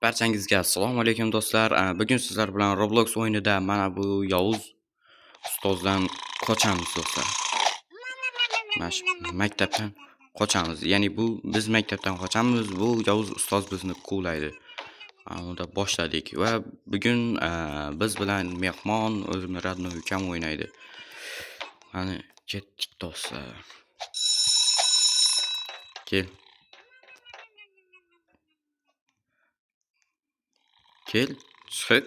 Barchangizga assalomu alaykum do'stlar. Bugun sizlar bilan Roblox o'yinida mana bu yovuz ustozdan qochamiz do'stlar. Mana shu maktabdan qochamiz. Ya'ni bu biz maktabdan qochamiz, bu yovuz ustoz bizni quvlaydi. Unda boshladik va bugun biz bilan mehmon o'zimni родной ukam o'ynaydi. Qani ketdik do'stlar. Kel. Kel, chiq.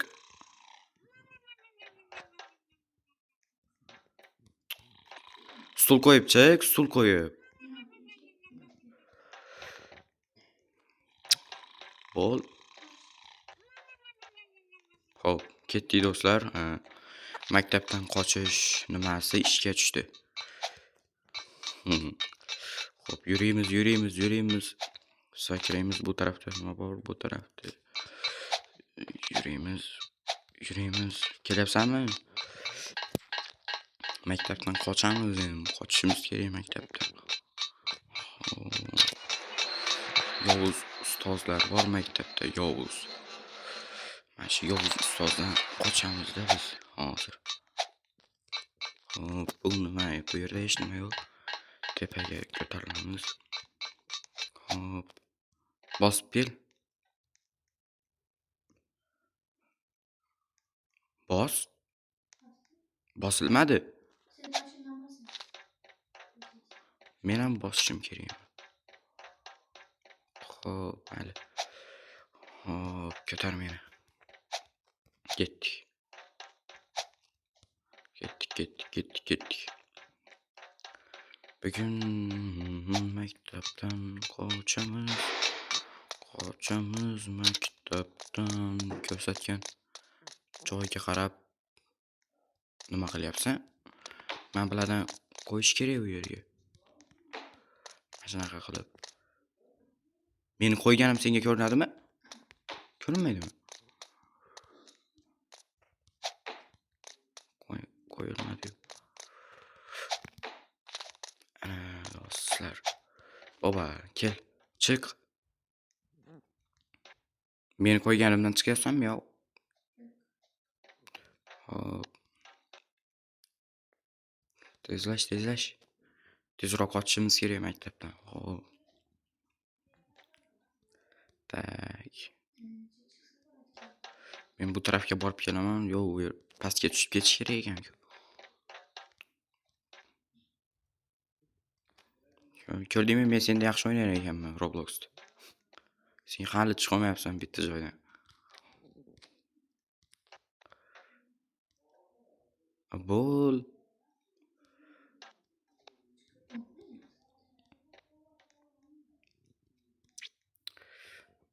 Stul qo'yib chiq, stul qo'yib. Bo'l. Xo'p, ketdik do'stlar. Maktabdan qochish nimasi ishga tushdi. Xo'p, yurimiz, yurimiz, yurimiz. Sakraymiz, bu tarafda nima bor? Bu tarafda. Yurimiz, yurimiz. Kelyapsanmi? Maktabdan qochamiz endi. Qochishimiz kerak maktabdan. Xo'p. Yovuz ustozlar bor maktabda, yovuz. Mana shu yovuz ustozdan qochamiz-da biz hozir. Xo'p, bu nima? Bu yerda hech nima yo'q. Tepaga ko'tarilamiz. Xo'p. Bosib kel. Bos. Bosilmadi. Sen başından basın. Men ham bosishim kerak. Xo'p, mayli. Xo'p, ko'tar meni. Ketdik. Ketdik, ketdik, ketdik, ketdik. Bugun maktabdan qochamiz. Qochamiz maktabdan. Ko'rsatgan joyga qarab nima qilyapsan? Mana bulardan qo'yish kerak u yerga. Mana shunaqa qilib. Meni qo'yganim senga ko'rinadimi? Ko'rinmaydimi? Qo'yilmadi-yu. Ana do'stlar. Boba, kel, chiq. Meni qo'yganimdan chiqyapsanmi yo? Hop. Tezlash, tezlash. Tezroq qochishimiz kerak maktabdan. Hop. Так. Men bu tarafga borib kelaman. Yo'q, u yer pastga tushib ketish kerak ekan-ku. Ko'rdingmi, men senda yaxshi o'ynar ekanman Robloxda. Sen hali chiqolmayapsan bitta joydan. Bo'l.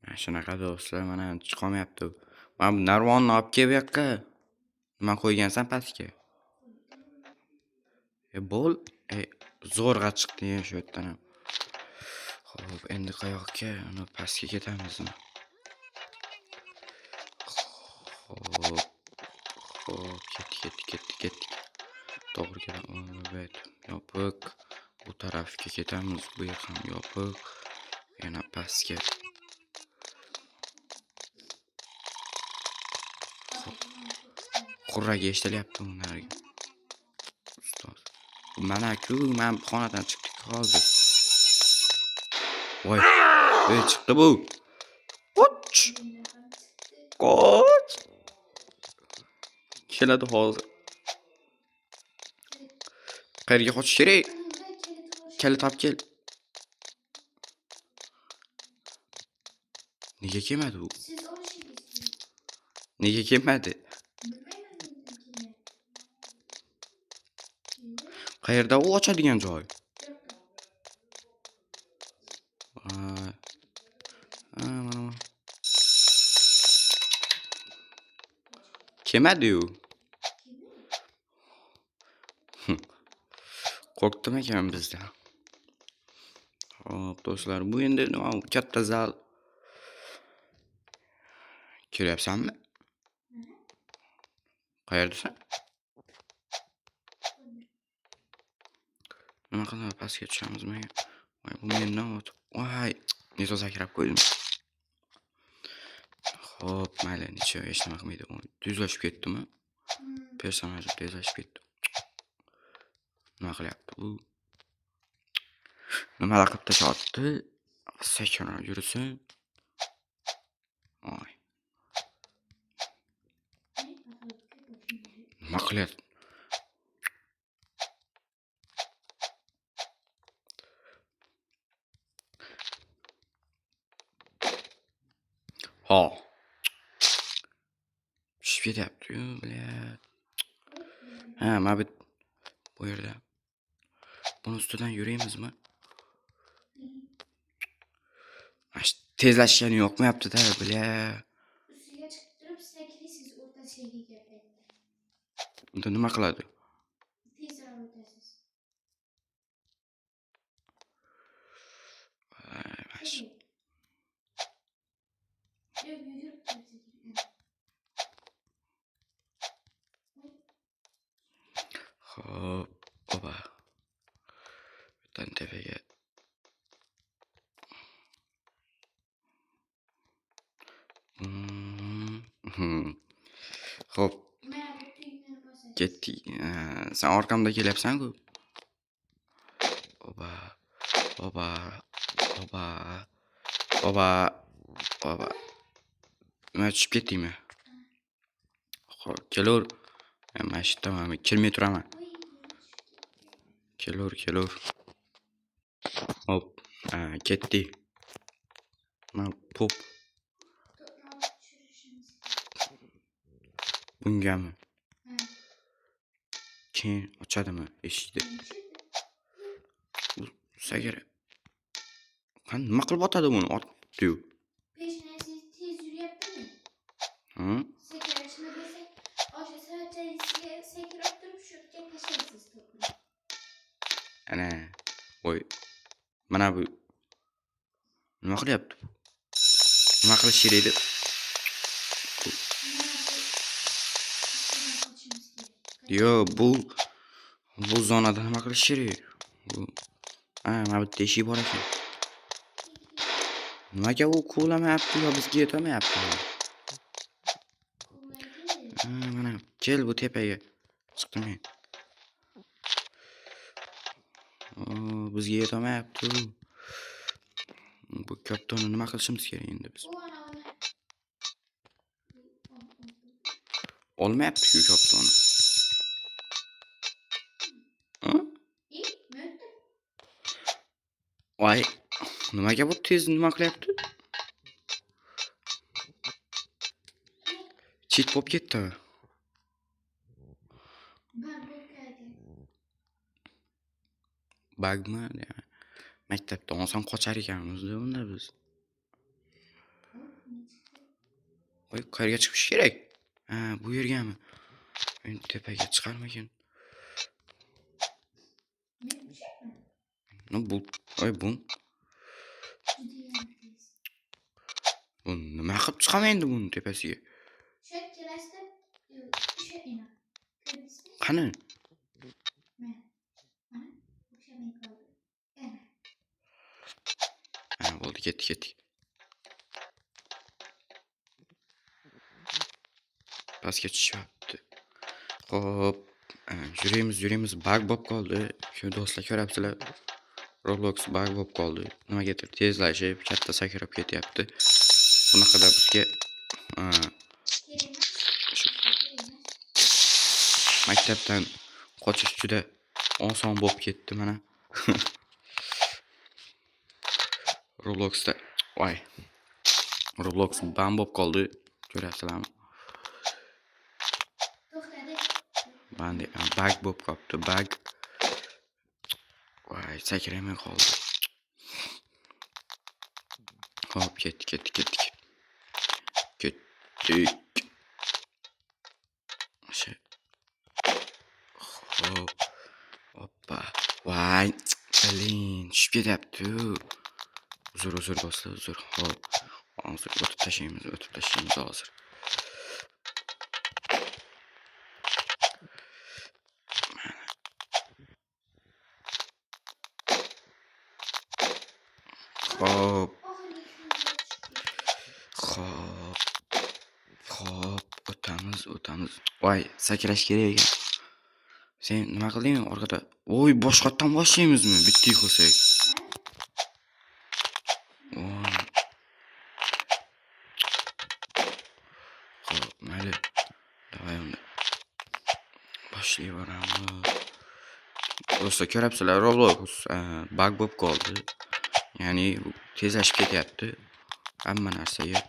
Mana shunaqa do'stlar, mana chiqolmayapti. Mana bu narvonni olib kel bu yoqqa. Nima qo'ygansan pastga? E bo'l. E zo'rg'a chiqdi shu yerdan ham. Xo'p, endi qayoqqa? Uni pastga ketamizmi? Xo'p. Xo'p, ketdik, ketdik, ketdik, ketdik. To'g'ri ketamiz. Evet, yopiq. Bu tarafga ketamiz. Bu yer ham yopiq. Yana pastga. Xurrak eshitilyapti u narigi. Ustoz. Mana-ku, mana bu xonadan chiqdik hozir. Voy. Ey, chiqdi bu. Qoch! Qoch! Keladi hozir. Qayerga qochish kerak? Kalit olib kel. Nega kelmadi u? Siz olishing. Nega kelmadi? Bilmayman nega. Qayerda u ochadigan joy? Voy. Ha, mana bu. Kelmadi-yu. Qo'rqdim ekan bizdan. Xo'p, do'stlar, bu endi nima u katta zal. Kelyapsanmi? Qayerdasan? Nima qilib pastga tushamizmi? Voy, bu mendan o'tib. Voy, neto sakrab qo'ydim. Xo'p, mayli, necha hech nima qilmaydi. Tezlashib ketdimi? Personaj tezlashib ketdi. Nima qilyapti bu? Nimalar qilib tashlayapti? Sekinroq yursin. Oy. Nima qilyapti? Ha. Tushib ketyapti-yu, блядь. Ha, mana bu yerda. Buni ustidan yuraymizmi? Mana shu tezlashgani yoqmayapti-da, бля. Ustiga chiqib turib sakraysiz o'rtasiga kelgan paytda. Unda nima qiladi? Tezroq o'tasiz. Voy, mana shu. Yo'q, yugurib turib sekin. Xo'p, oba. Bittani tepaga. Xo'p, Mana bu tugmani bosasiz. ketdik. Sen orqamda kelyapsan-ku. Oba. Oba. Oba. Oba. Oba. Nima tushib ketdingmi? Xo'p, kelaver. Mana shu yerda mana kelmay turaman. Voy, Kelaver, kelaver. Hop, ketdik. Mana to'p to'pni otib tushirishimiz kerak. bungami? Ha. Keyin ochadimi eshikni? Tushirdi. Sagar. Qani nima qilib otadi buni? Otdi-yu. Peshonasi tez yuryaptimi? Ha? Sakrashni bilsak, o'sha soatchasiga sakrab turib shu yerga tashlaysiz to'pni. Ana. Voy. Mana bu nima qilyapti bu? Nima qilish kerak edi? Mana bu ustidan qochishimiz kerak. Yo, bu zonada nima qilish kerak? Bu ha, mana bu yerda eshik bor ekan. Nimaga u quvlamayapti yo bizga yetolmayapti? Quvlaydi. Ha, mana kel bu tepaga. Chiqdim men. O, bizga yetolmayapti. Bu koptoni nima qilishimiz kerak endi biz? U ana uni. Olmayapti-ku koptoni. Ha? E, nima o'tdi? Voy, nimaga bu tez nima qilyapti? Cheat bo'lib ketdi. Bag bo'lib ketdi. Bagmi? Maktabda oson qochar ekanmiz-da unda biz. Hop, ne chiqdi? Voy, qayerga chiqish kerak? Ha, bu yergami? Endi tepaga chiqarmikin? Men tushyapman. No bu, voy bu, Judayam tez. bu nima qilib chiqaman endi buni tepasiga? Shu ikkalasida o'sha ena. Ko'rdingizmi? Qani? Mana. Mana o'xshamay qoldi. Ana. Ha, bo'ldi, ketdik, ketdik. Pastga tushyapti. Xo'p, yuraymiz, yuraymiz. Bug bo'lib qoldi. Shu do'stlar ko'ryapsizlar. Roblox bug bo'lib qoldi. Nimagadir tezlashib, katta sakrab ketyapti. Bunaqada bizga Kerak emas. shu Kerak emas. maktabdan qochish juda oson bo'lib ketdi mana. Robloxda, voy. Roblox ban bo'lib qoldi. Ko'ryapsizlarmi? To'xtadi. Ban bug bo'lib qolibdi, bug. Voy, sakramay qoldi. Hop, ketdik, ketdik, ketdik. Ketdik. O'sha. Xo'p. Hoppa. Voy, blin, tushib ketyapti-yu. Uzr, uzr do'stlar, uzr. Xo'p. Hozir o'tib tashlaymiz, o'tib tashlaymiz hozir. Mana. Xo'p. Oxirgi qismga tushdik. Xo'p. O'tamiz, o'tamiz. Voy, sakrash kerak ekan. Sen nima qilding orqada? Voy, boshqatdan boshlaymizmi? Bitta yiqilsak. Voy. Xo'p, mayli. Давай unda. Boshlayveramiz. Do'stlar, ko'ryapsizlar, Roblox bug bo'lib qoldi. Ya'ni tezlashib ketyapti. Hamma narsaga.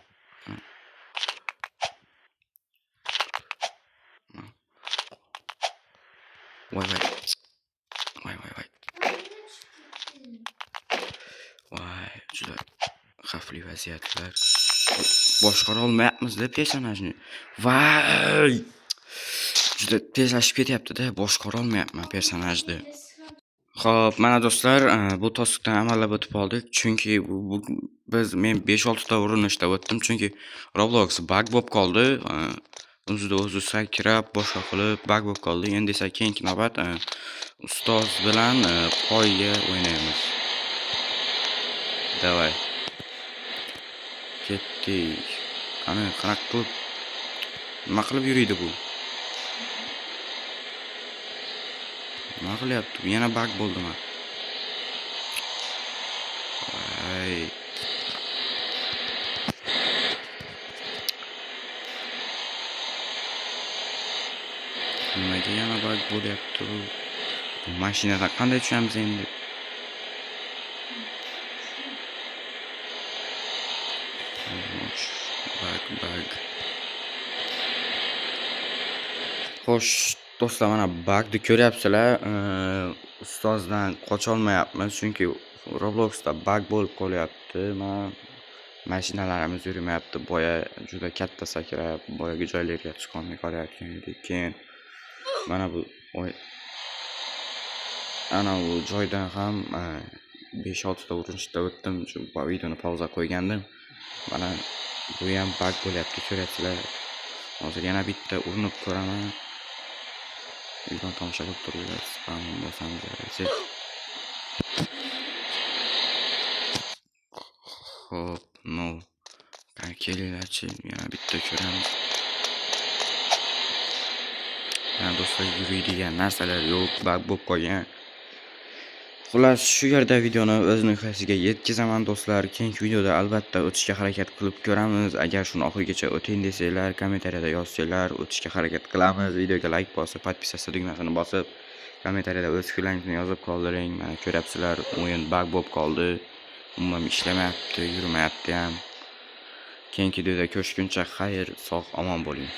Voy voy. Voy voy voy. Voy, juda xavfli vaziyatlar. Boshqara olmayapmiz-da personajni. Voy! Juda tezlashib ketyapti-da, boshqara olmayapman personajni. Xo'p, mana do'stlar, bu to'siqdan amallab o'tib oldik. Chunki bu biz men 5-6 ta urinishda o'tdim, chunki Roblox bug bo'lib qoldi. O'zida o'zi sakrab, boshqa qilib bug bo'lib qoldi. Endi esa keyingi navbat ustoz bilan poyga o'ynaymiz. Давай. Ketdik. Qani, qanaqa qilib, nima qilib yuriydi bu? Nima qilyapti? Bu yana bug bo'ldimi? Voy. Nimaga yana bug bo'lyapti bu? Bu mashinadan qanday tushamiz endi? Bug, bug. Xo'sh, do'stlar, mana bugni ko'ryapsizlar. Ustozdan qocholmayapmiz, chunki Robloxda bug bo'lib qolyapti. Mana mashinalarimiz yurmayapti. Boya juda katta sakrab, boyagi joylarga chiqolmay qolayotgan edik. Keyin mana bu oy ana u joydan ham 5-6 ta urinishda o'tdim. Shu videoni pauza qo'ygandim. Mana bu ham bug bo'lyapti, ko'ryapsizlar. Hozir yana bitta urinib ko'raman. Videoni tomosha qilib turinglar. Spam bosamiz. Xo'p, no. Qani kelinglarchi, yana bitta ko'ramiz. Yana do'stlar, yuriydigan narsalar yo'q, bug bo'lib qolgan. Xullas, shu yerda videoni o'z nihoyasiga yetkazaman do'stlar. Keyingi videoda albatta o'tishga harakat qilib ko'ramiz. Agar shuni oxirigacha o'ting desanglar, kommentariyada yozsanglar, o'tishga harakat qilamiz. Videoga like bosib, podpisatsiya tugmasini bosib, kommentariyada o'z fikrlaringizni yozib qoldiring. Mana ko'ryapsizlar, o'yin bug bo'lib qoldi. Umuman ishlamayapti, yurmayapti ham. Keyingi videoda ko'rishguncha xayr, sog' omon bo'ling.